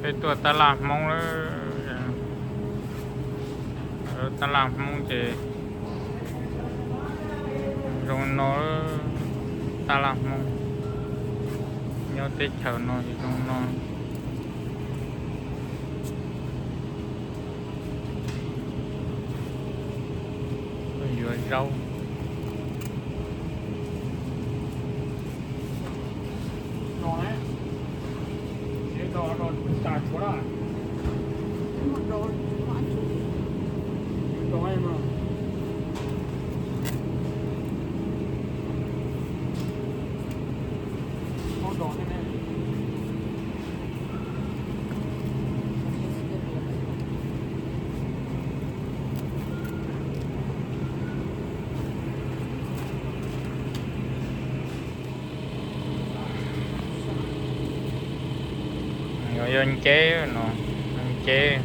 Peb tuaj tab laj Hmoob lawm. Tab laj Hmoob ces zoo no, tab laj Hmoob nyob teb chaws no zoo no. Yuav zaub. Yog nceb no, nceb.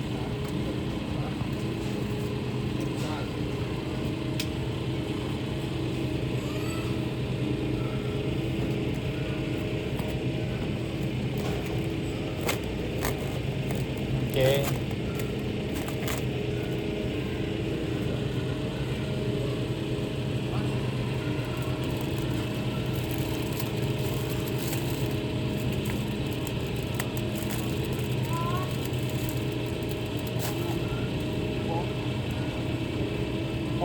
Ces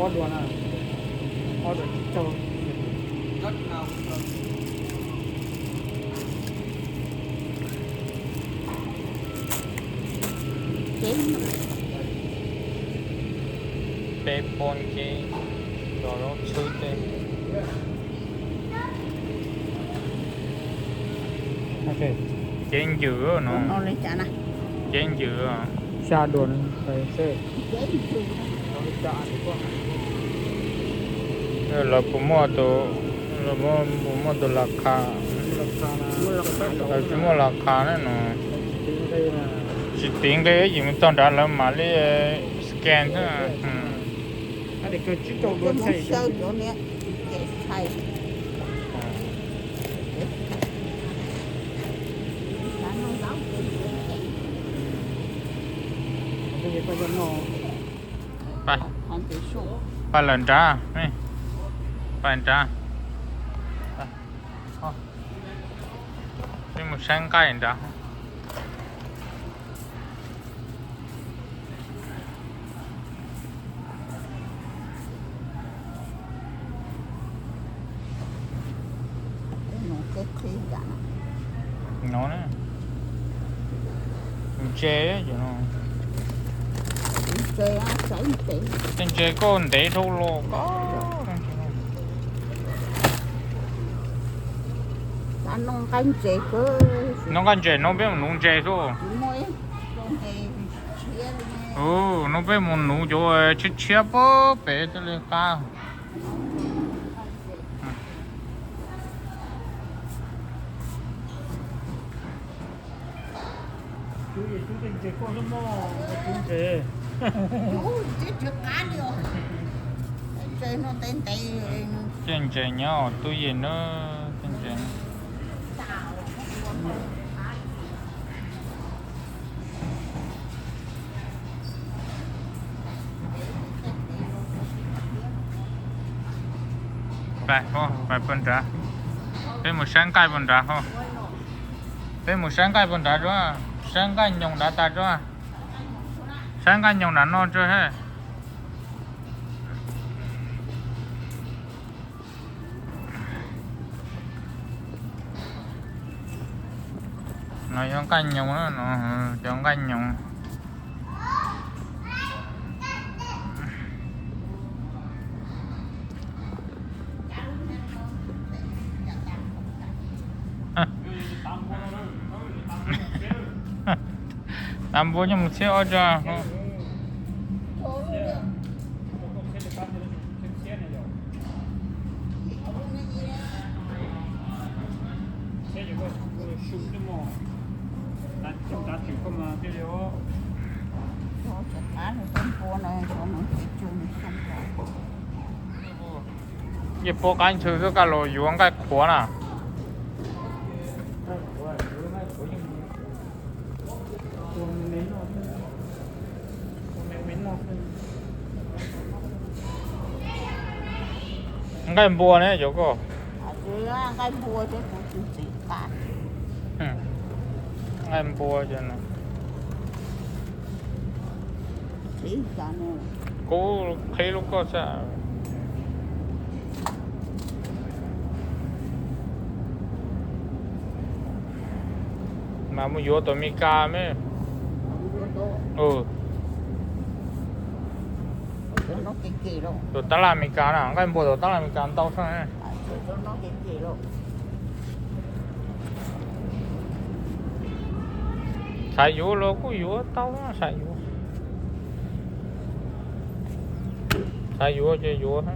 ob dua na, ob dua tsib caug. Peb pob nceb, los zaub txhwb tej. Ces ncws no, ces ncws. Xya dua. Lawv puas muaj tus, lawv puas muaj tus las khas? Lawv tsis muaj las khas na no. Tsis tiv nqi, yim mus txog nrad lawv mam li scan xwb. Pab lawm nrad, pab nrad. Peb mus saib nqaij nrad. No, ntses, tej ntses koj ntev dhau los ko. Noj nqaij ntses no, peb mus nuv ntses xwb. Hnub peb mus nuv cov tshiab tshiab puag pem thiaj li qab. Tej ntses nyob hauv tub yej na, tej ntses. Pais, pais puag nrad. Peb mus saib nqaij puag nrad ho. Peb mus saib nqaij puag nrad tso. Saib nqaij nyoos nrad tas tso. Saib nqaij nyoos nrad no tso he. No yog nqaij nyoos na, no cov nqaij nyoos. Tam npua nyob mus txhiab ob tso. Yeej pub qaib ntxhw xwb, kaj los yuav nqaij qhuav na. Nqaij npua ne cov koj. Nqaij npua cov no. Kuv qhib lub koj xwb. Mas mus yuav tom Amelikas me. Tom tab laj Amelikas na, nqaij npua tom tab laj Amelikas ntau tshaj. Xav yuav los kuj yuav tau, xav yuav, xav yuav ces yuav.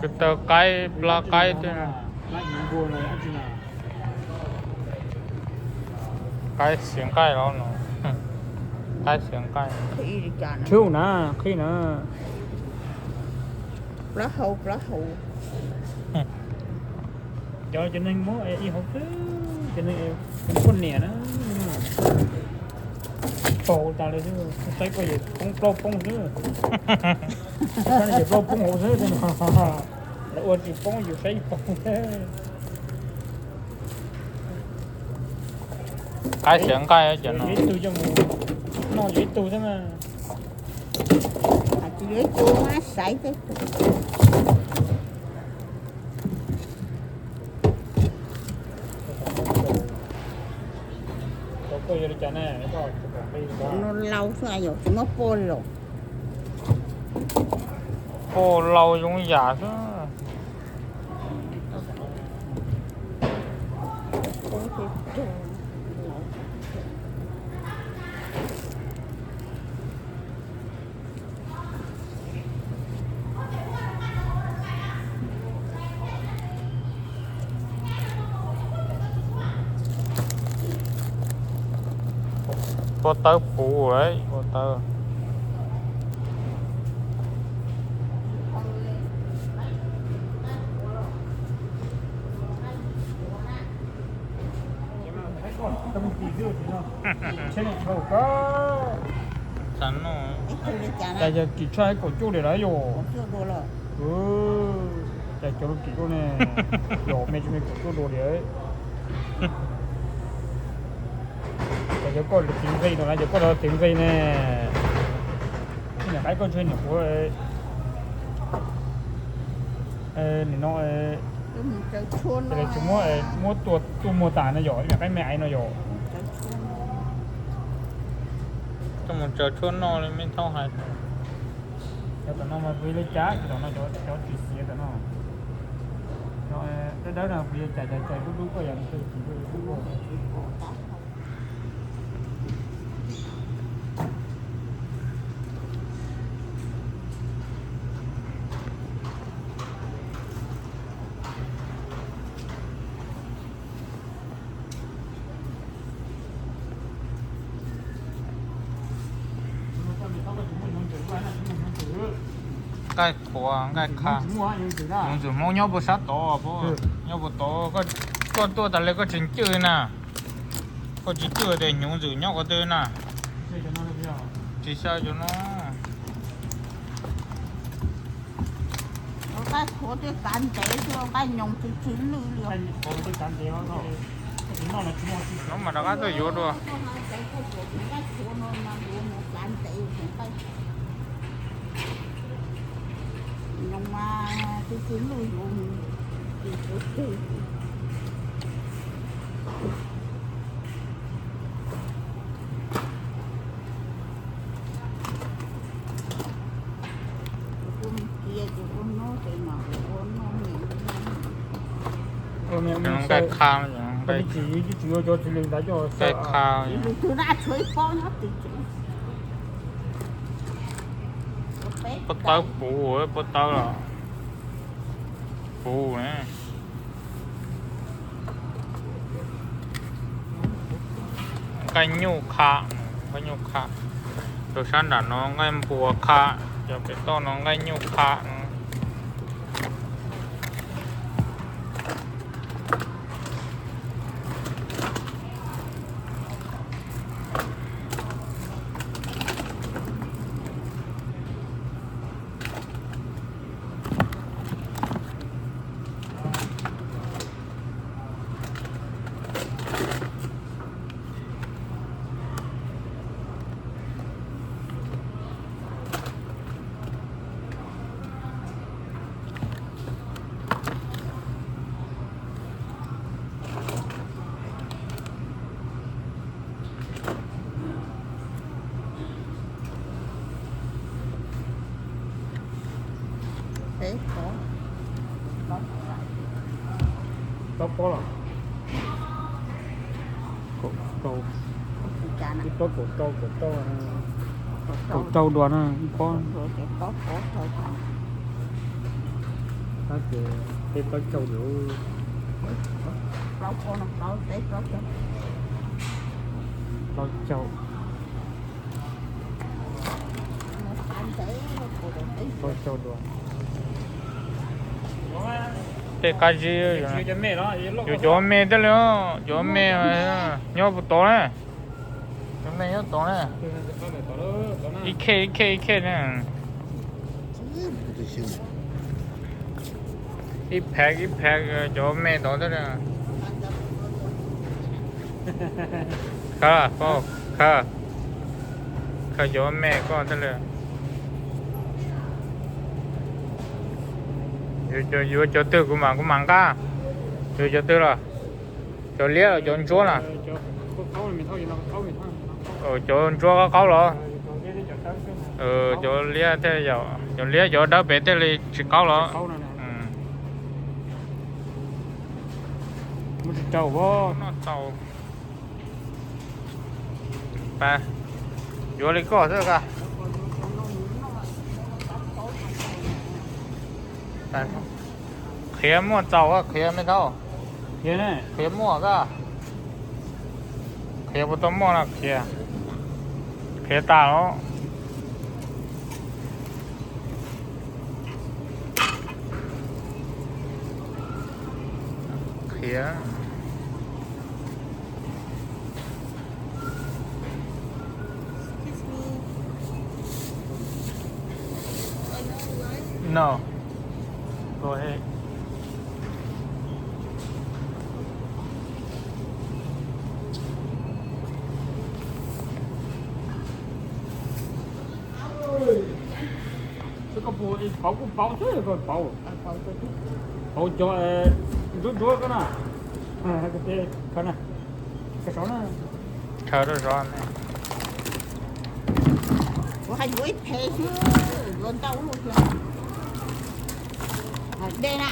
Kwv taw qaib, plab qaib thiab. Qaib xiav nqaij los no, qaib xiav nqaij. Tshwj na, qhib na. Cov, cov neeg muab ib hauv xwb, cov neeg poj niam na, paug tas li xwb, saib koj yawm poob plaub poob xwb. Saib yawm plaub poob hauv xwb, lawv ua tsis poob yus saib yus paug xwb. Qaib xiav nqaij cov no. Ib tug coj mus noj yus ib tug xwb mas. Ib tug mas xaiv xwb. Tus no laus xwb yog tus no poj laus. Poj laus zoo yam xwb. Pob tawb puv lawm, pob tawb. Xav noj. Cas yog kim tshaj kaum cuaj diam lawm yom? Cas cov lus kim luaj ne, yog me tsis me kaum cuaj dua diam. Cas cov koj lus txiv nqi no na, cov koj lus txiv nqi ne. Niam qaib koj ntshe niam puav nim no tsis muab, muab tua tuaj muag tas no yom, niam qaib me aiv no yom. Tuaj mus tsaws tshuaj noj li me thaub hais. Cov tom no mas vim li cas cov tom no cov tsis xiav tom no. Dawb dawb no vim li cas cov cais dub dub koj yog tsis dub dub. Nqaij qhuav nqaij qha. Nyob ntxwm Hmoob nyob puag sab tod, nyob puag tod, koj tuaj tas li koj tsis ncwj na. Koj tsis ncwj tias hnyuv ntxwm nyob qhov twg na. Tsis xyaw cov no. Nqaij qhuav tej kav ntev, nqaij nyoos tsw tsw lwj li. No mas rov qab tuaj yuav dua. Nqaij qha, nqaij qha. Pob tawb puv, pob tawb los puv ne. Nqaij nyuj qha, nqaij nyuj qha. Rau sab nram no nqaij npua qha, cov pem toj no nqaij nyuj qha no. Plaub pob los? Kaum rau. Ib pob kaum rau, kaum rau, kaum rau dua na ib pob. Tab ces tej plaub caug lawm. Plaub caug. Plaub caug dua. Tej qab zib, yus cov me thiaj li, cov me, cov me nyob puas tod na. Cov me nyob tod na. Ib khej ib khej ib khej na. Ib phav ib phav cov me tod thiaj li. Khaws, khaws, khaws cov me koj thiaj li. Yuav cov twg kuv mam, kuv mam nqa. Yuav cov twg los? Cov liab los cov ntsuab na? Cov ntsuab qaub qaub los? Cov liab thiaj, cov liab cov dawb pem thiaj li tsis qaub los? Noj tau. Yuav li koj xwb ka. Qhiav muaj txaus, qhiav me thaub. Qhiav muaj ka. Qhiav puas tau muaj no qhiav? Qhiav tas los? Qhiav. No. Go ahead. Pauv kuj pauv xwb, pauv, pauv cov ntsuab ntsuab ko na. Khaws rau zov. Kuv hais yuav ib phev xwb, yuav ntau luaj thiab. Dej na.